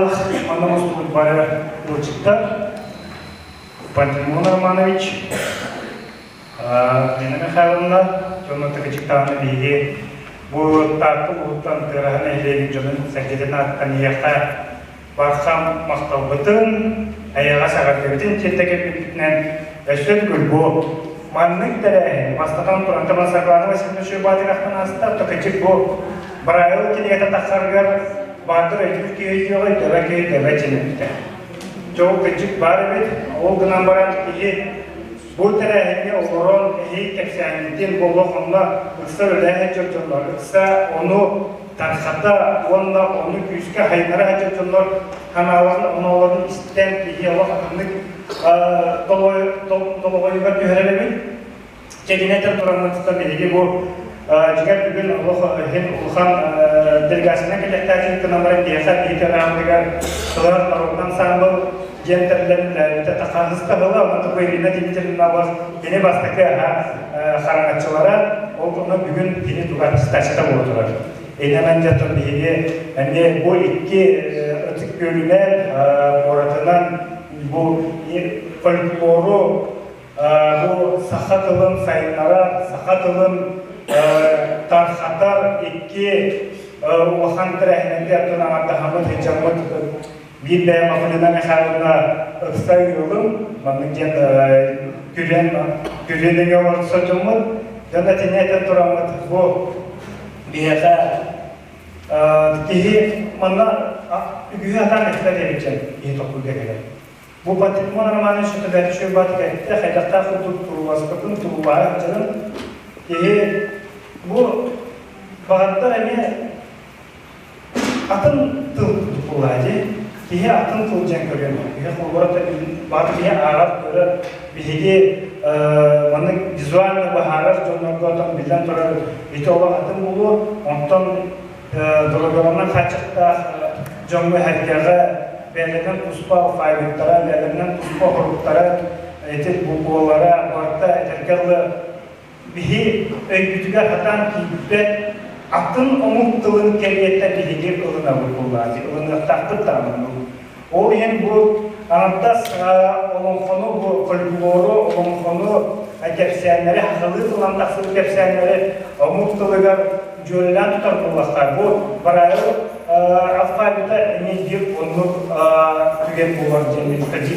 Тапталлаах манна мустубут бары ыалдьыттар, Пантелеймон Романович, Лена Михайловна, дьонно Тыкычыктааны биһиги бу Таатта улууттан Тыараһа нэһилиэгин дьонун сэргэтин ааттан иһиэхэ бархам махталбытын, эйэҕэс эҕэрдэбитин тиэрдэ кэлбиппитинэн өссө төгүл бу маннык тэрээһин бастатан туран Тамара Саргылана Васильевна Шуйбатыгахтан ааста, Токачик бу Брайл кинигэтэ тахсарыгар баатыр өйдүүр киһи өйдүөҕэ, өйдөбө киһи өйдөбө чинэппитэ. Дьэ ол кырдьык баар эбит, ол гынан баран киһи бу тэрээһиҥҥэ олорон эһиги кэпсээҥҥитин буолуох онно ыкса үлэлэһэ дьоннор, ыкса ону тархата уонна ону күүскэ хайынара сылдьар дьоннор санааларын оноолорун истэн киһи олох атыннык долоҕойугар түһэрэр эбит. Чэгинэтэн тураммытыттан биһиги бу дьиҥэр бүгүн олох иһин улахан делегациянан кэлиэхтээхпит гынан баран биһиэхэ биһиги араамытыгар Сылар народный ансамбл диэн тэриллэн үлэлээбитэ тахаһыста ыла онон тугу Ирина Дмитриевна кини бастакы хараҥаччылара ол онно бүгүн кини туга аттестацията буола турар. Иннэнэн дьэ биһиги эмиэ бу икки ытык күөлүнэн куоратынан бу фольклору бу саха тылын сайыннарар, саха тылын тархатар икки улахан тэрээһиннэргэ оттон аҥардаһаммыт сылдьаммыт биир бэйэм Афанина Михайловна ыкса ыалым маннык диэн күрүөн күрүөн олорсо сылдьаммыт дьон этини этэн тураммыт бу биһиэхэ киһи манна үгүһү атаан эппэт эбит киһи толкуйга кэлэр. Бу Пантелеймон Романович Шутабетович Уйбаатык эттэ, хайдахтаах курдук турууласпытын, туруулаһа сылдьарын киһи бу баҕардар эмиэ атын тыл курдук дии. Киһи атын тыл дьэн көрүөн киһи холобура баҕар киһи ааҕар көрөр биһиги маннык визуально быһаарар дьоннорго отон биллэн турар ити олох атын буолуо онтон доруобуйаларынан хааччахтаах дьоҥҥо эһэргэҕэ бэйэлэринэн туспа алфавиттара, бэйэлэринэн туспа хоруктара, ити буквалара барыта этэргэ дылы биһи өйбүтүгэр сатаан киирбэт атын омук тылын кэриэтэ биһиги ылынабыт буоллаҕа ылыныахтаахпыт даҕаны. Ол иһин бу аҥардас олоҥхону, бу фольклору, олоҥхону кэпсээннэри, сахалыы тылынан тахсыбыт кэпсээннэри омук тылыгар дьүөрэлээн тутар буоллахха, бу Бараев алфавита эмиэ биир оннук түгэн буолар диэн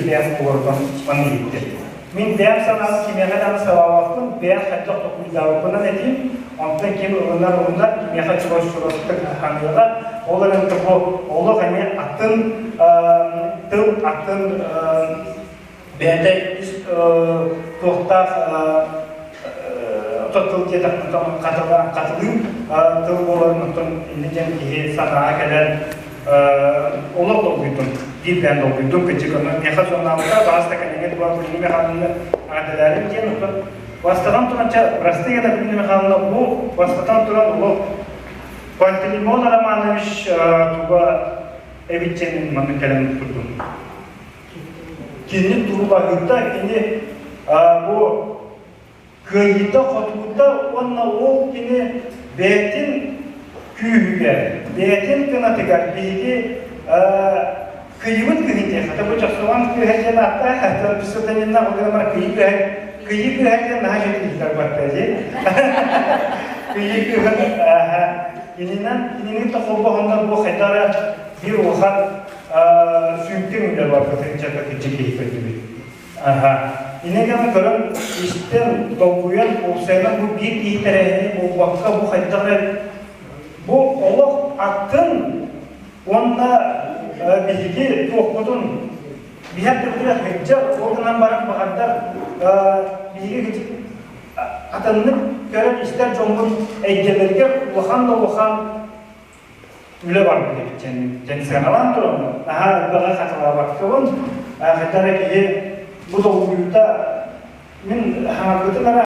бэйэм олордон маннык иһиттим. Мин бэйэм санаам кимиэхэ даҕаны сабаабаппын, бэйэм хайдах толкуйдаабыппынан этиим, онтон ким ылынар ылынар, кимиэхэ чугас чугастык ханыаҕа, ол эрэн бу олох эмиэ атын тыл, атын бэйэтэ ис туохтаах тыл диэтэхпин хатылыыр тыл буоларын оттон иннэ диэн киһи санааҕа кэлэн олох долгуйдум биир бэйэм долгуйдум кырдьык ону миэхэ соннаабыта баас да кэлиҥҥэ тула Күннү Михайловна эҕэрдэлээрим диэн оттон бастатан туран чэ простые это Күннү Михайловна бу бастатан туран олох Пантелеймон Романович туга эбит диэн маннык кэлэн турдум кини туруулаһыыта кини бу кыайыыта-хотуута уонна ол кини бэйэтин күүһүгэр, бэйэтин кынатыгар биһиги кыйыбыт кыһын диэн, хата бу Чохсулан кыыһа диэн ааттаах, псевдонимнаах ол гынан баран кыйы кыыһа, кыйы кыыһа диэн наһаа үчүгэй иһитэр барта дии. Кыйы кыыһын кининэн кинини холбоһоннор бу хайдах эрэ биир улахан сүүнтүн үлэ барбытын чата кырдьык киһи көрдүбүт. Аха. Инньэ гынан көрөн, истэн, долгуйан, уопсайынан бу биир киһи тэрээһини буолбакка, бу хайдах эрэ бу олох атын уонна биһиги туохпутун биһэр тылбытыгар сылдьар, ол гынан баран баҕардар биһиги атыннык көрөн истэр дьоммут эйгэлэригэр улахан да улахан үлэ барбыт эбит дьэн сыаналаан туран наһаа элбэҕи хатылаабаккабын хайдах эрэ киһи бу долгуйуута мин хаҥарбытым эрэ.